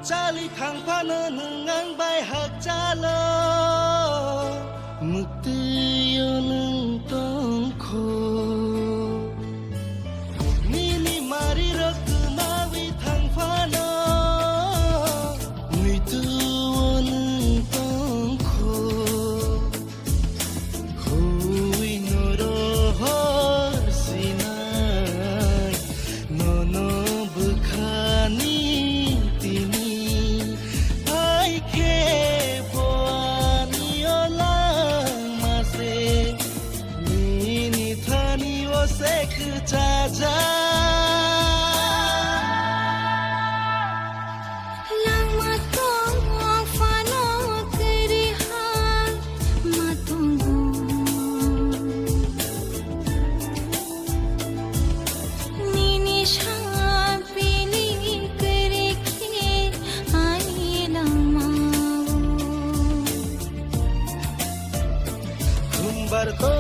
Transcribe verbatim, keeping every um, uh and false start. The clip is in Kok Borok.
Chali thang phano nwng ang bai hakchalo, mwktwio nwng tongkho. Nini marirok kwmawi thang phano, muituo nwng tongkho. Hui no rohor sinai, nono bwkhani tini, hai khe bo ani o langma se, nini thani o se kwchajak. Langma tong phano kwrwi hai ma tongo. Nini sapini kwrwi khe ani langmao. Khumbar to